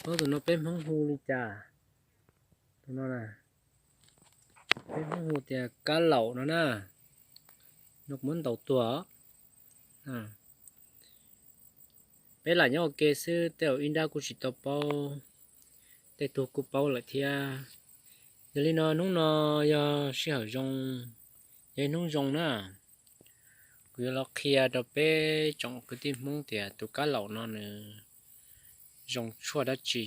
Paub tus no peb Hmoob hu li cas? Tus no peb Hmoob hu tias kab laum no na. No kuv muab ntaus tuag. Peb lam nyob ua ke xwb, tej zaum ib nrab kuj tsis tau paub, tej tug kuj paub lawm thiab. Yog li no hnub no yog sij hawm zoo, yog ib hnub zoo na, kuv yuav los qhia rau peb tsoom kwv tij Hmoob tias tus kab laum no nws zoo tshuaj dab tsi.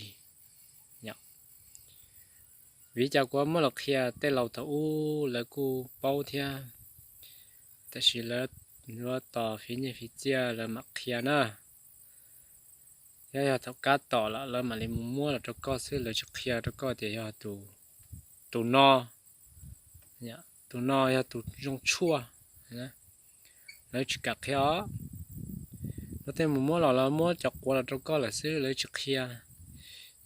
Vim li cas kuv muab los qhia, tej laus thaum ub lawv kuj paub thiab, tab sis lawv yuav tos fiv nyiaj fiv txiaj lawv mam qhia na. Thiab yog thaum kab tom lawm lawv mam li mus muab los rau koj xwb, lawv tsis qhia rau koj tias yog tus no, tus no yog tus zoo tshuaj, lawv tsis kam qhia os. Lawv tej mus muab los lawv muab cov quav los rau koj lawm xwb, lawv tsis qhia.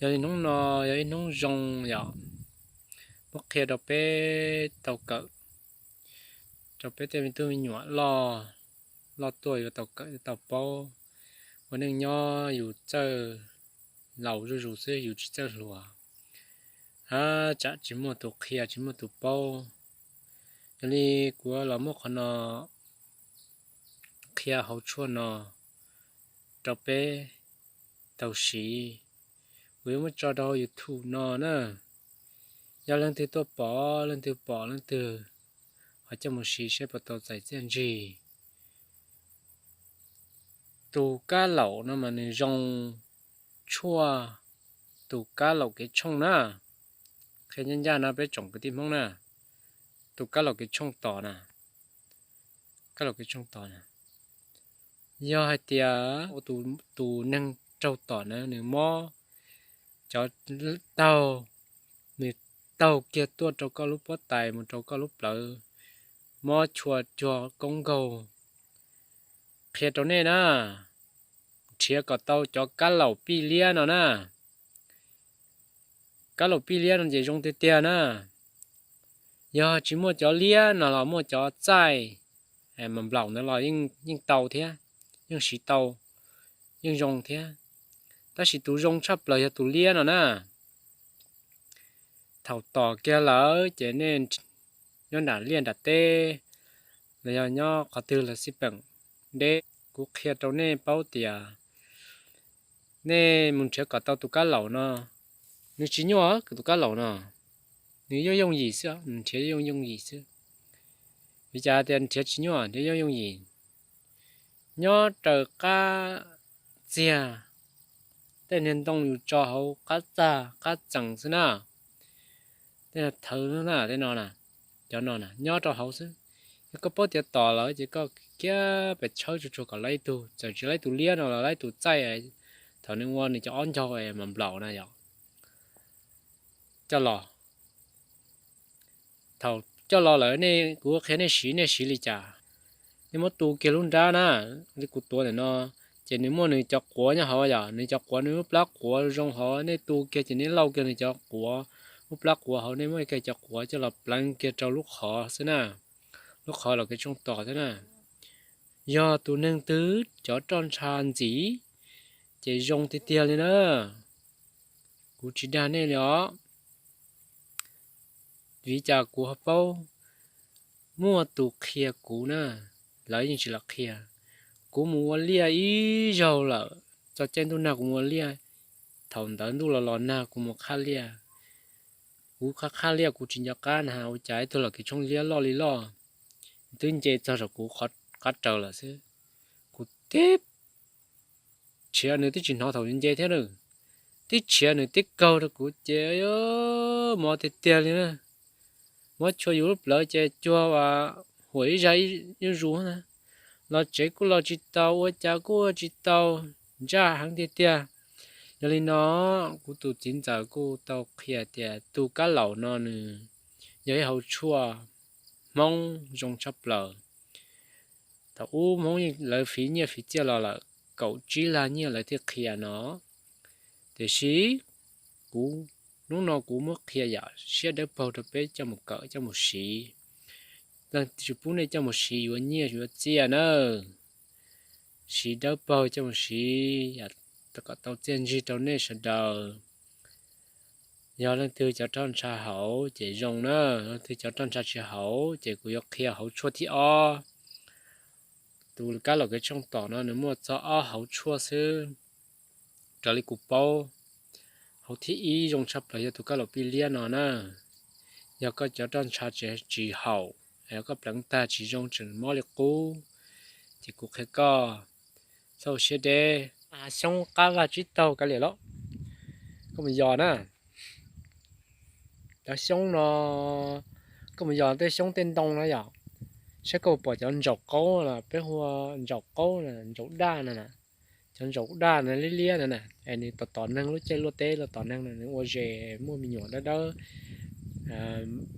Yog li hnub no yog ib hnub zoo yom, muab qhia rau peb tau kawm, rau peb tej me tub me nyuam loj, loj tuaj yuav tau kawm yuav tau paub. Ua neej nyob yus txawj laus zuj zus xwb, yus tsis txawj hluas, a, tsam tsis muaj tus qhia tsis muaj tus paub. Yog li kuv los muab qhov no qhia hauv tshuaj no rau peb tau siv. Kuv yuav muab tso rau hauv YouTube no na. Yog leej twg tuaj pom, leej twg pom leej twg ho coj mus siv saib puas tau txais txiaj ntsig. Tus kab laum no mas nws zoo tshuaj tus kab laum kev tshooj na. Qhia ncaj ncaj no peb tsoom kwv tij Hmoob na, tus kab laum kev tshooj tom na, kab laum kev tshooj tom na, yog hais tias tus neeg raug tom na nws mob cov taug, nws taug kiag tuaj rau koj lub pob tais mus rau koj lub plawv, mob tshua cuag koob nkaug. Qhia rau nej na, nrhiav kom tau cov kab laum pij liab no na. Kab laum pij liab no ces zoo tiag tiag na. Yog tsis muaj cov liab no los muaj cov txaij mas nplaum ntawd los yeej tau thiab, yeej siv tau, yeej zoo thiab. Tab sis tus zoo tshaj plaws yog tus liab no na. Thaum tom kiag lawm ces nej nyob nram liaj nram teb los yog nyob qhov twg los xij peem deb, kuv qhia rau nej paub tias nej mus nrhiav kom tau tus kab laum no, nws tsis nyuaj tus kab laum no, nws yooj yooj yim xwb, nws nrhiav yooj yooj yim xwb. Vim cas tias nrhiav tsis nyuaj, nrhiav yooj yooj yim? Nyob raws qab txiag, tej niag ntoo yus tso hauv qab txag qab txees xwb na. Tej thawv na, tej no, cov no nyob rau hauv xwb. Yog koj paub tias tom lawm ces koj kiab pes tshawb tsuag tsuag kom laib ib tug, txawm tsis laib tus liab no los laib tus txaij, thaum nws ua nws cov ob ncaug mas nplaum na yom, coj los. Thaum coj los lawm nej, kuv qhia nej siv, nej siv li cas? Nej muab tu kiag lub nrab na, li kuv tuav ntawm no, ces nws muaj nws cov quav nyob hauv yom, nws cov quav nws lub plab quav zoo hauv, nej tu kiag ces nej lauj kiag nws cov quav, lub plab quav hauv, nej muab kiag cov quav coj los pleev kiag rau lub qhov xwb na, lub qhov los kev tshooj tom xwb na. Yog tus neeg twg cov roj ntsha ntxim, ces zoo tiag tiag li na. Kuv tsis dag nej li os. Vim cas kuv ho paub? Muaj tus qhia kuv na, lawv yeej tsis los qhia. Kuv mus ua liaj ib zaug lawm, txog caij ntuj nag kuv mus ua liaj, thaum ntawd ntuj los los nag kuv mus qhab liaj. Kuv qhab qhab liaj kuv tsis nco qab na, ua cas ib tug laus kev tshooj liab loj li loj twb nce txog saum kuv qab raws lawm xwb. Kuv tib tshiav nws twb tsis hnov thaum nws nce thiab na, tib tshiav nws tib kaug rau kuv ces mob tiag tiag li na. Mob tshua yus lub plawv ces cuag huam ib zag ib zus na. Los tsev kuj los tsis tau, ua cas kuj ua tsis tau, ntsaj heev tiag tiag. Yog li no, kuv tus txiv ntxawm kuj tau qhia tias tus kab laum no nws yog ib hauv tshuaj Hmoob zoo tshaj plaws. Thaum ub Hmoob lawv fiv nyiaj fiv txiaj los lawm, kaum tsib lag nyiaj lawv thiaj qhia no. Tiam sis kuv, hnub no kuv muab qhia yam siab dawb paug rau peb coj mus kawm coj mus siv. Leej twg pub nej coj mus siv yuav nyiaj yuav txiaj nawb. Siv dawb paug coj mus siv, yam kom tau txiaj ntsig rau nej sawv daws. Yog leej twg cov roj ntsha hauv ces zoo na, leej twg cov roj ntsha tsis hauv ces kuv yuav qhia hauv tshuaj thib ob. Tus kab laum kev tshooj tom no nws muaj txog ob hauv tshuaj xwb, raws li kuv paub. Hauv thib ib zoo tshaj plaws yog tus kab laum pij liab no na. Yog koj cov roj ntsha tsis haum, koj pleev tag tsis zoo tseem mob li qub, ces kuv qhia koj, txhob ua siab deb. Xyoob qab vaj tsib taug kav liam lauj, koj mus yos na. Cov xyoob no, koj mus yos tej xyoob tej ntoo na yom, saib koj pom cov ntsaum qaub, peb hu ua ntsaum qaub, ntsaum daj no na. Cov ntsaum daj no liab liab no na, es nws tom tom neeg lub caij luaj teb los tom neeg no, nws ua zes muaj me nyuam dawb dawb,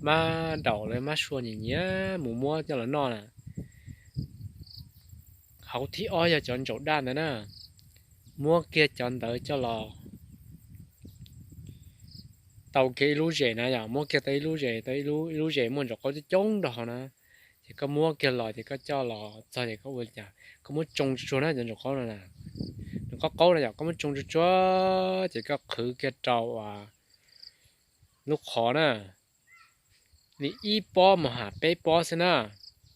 mab daum los mab sua nyiam nyiam mus muab coj los noj na. Hauv thib ob yog cov ntsaum daj ntawd na, muab kiag cov ntawd coj los tau kiag ib lub zes na yom, muab kiag tau ib lub zes, tau ib lub zes muaj ntsaum qaub coob coob nrog na, ces koj muab kiag los ces koj coj los txog ces koj ua li cas, koj muab tsoo tsuag tsuag na cov ntsaum qaub no, ntsaum qaub qaub na yom, koj muab tsoo tsuag tsuag ces koj qhwv kiag rau lub qhov na, li ib pob mus ham peb pob xwb na.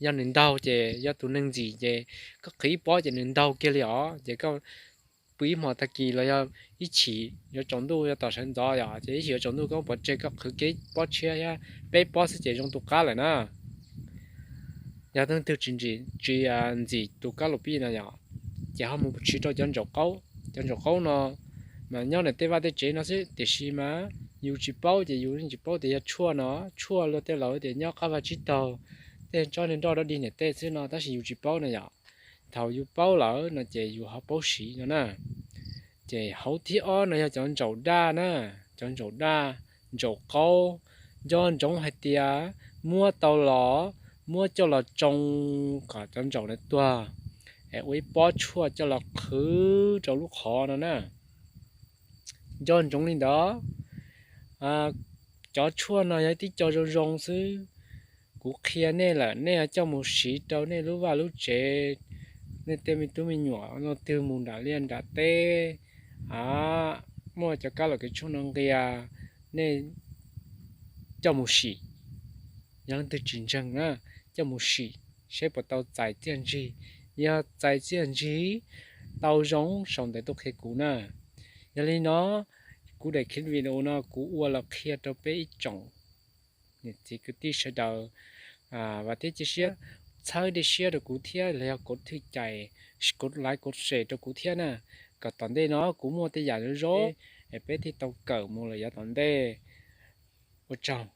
Yog nws ntaug ces yog tus neeg ntxim ces koj qhwv ib pob ces nws ntaug kiag li os, ces koj pw ib hmos tag kis los yog ib chim yuav tsaus ntuj, yog tom sawv ntxov yom, ces ib chim yuav tsaus ntuj koj pov tseg koj qhwv kiag ib pob tshiab thiab, peb pob xwb ces zoo tus qab lawm na. Yog leej twg tsis ntxim, tsis ntxim tus kab laum pij no yom, ces ho mus siv rau cov ntsaum qaub. Cov ntsaum qaub no mas nyob ntawm tej vaj tej tsev no xwb, tiam sis mas yus tsis paub ces yus yeej tsis paub tias yog tshuaj no, tshuaj luag tej laus tias nyob qab vaj tsib taug, tej tsob niag nroj dog dig niam tej xwb no, tab sis yus tsis paub no yom. Thaum yus paub lawm no ces yus ho paub siv no na. Ces hauv thib ob no yog cov ntsaum daj na, cov ntsaum daj, ntsaum qaub, nco ntsoov hais tias muab tau los, muab coj los tsoo kom cov ntsaum ntawd tuag, es ua ib pob tshuaj coj los qhwv rau lub qhov no na. Nco ntsoov li ntawd, cov tshuaj no yog tib co zoo zoo xwb. Kuv qhia nej lawm, nej coj mus siv rau nej lub vaj lub tsev, nej tej me tub me nyuam leej twg mus nram liaj nram teb, muaj cov kab laum kev tshooj no nqia, nej coj mus sim. Yog leej twg tsis ntseeg na, coj mus sim seb puas tau txais txiaj ntsig. Yog txais txiaj ntsig tau zoo, sau ntawv tuaj qhia kuv na. Yog li no, kuv daim clip video no kuv ua los qhia rau peb ib tsoom niam txiv kwv tij sawv daws, vam thiab cia siab txhawb dej siab rau kuv thiab los yog kov thwj cais, kov like kov share rau kuv thiab na, kom tom ntej no kuv muaj tej yam zoo zoo es peb thiaj tau kawm mus lawm yav tom ntej. Ua tsaug.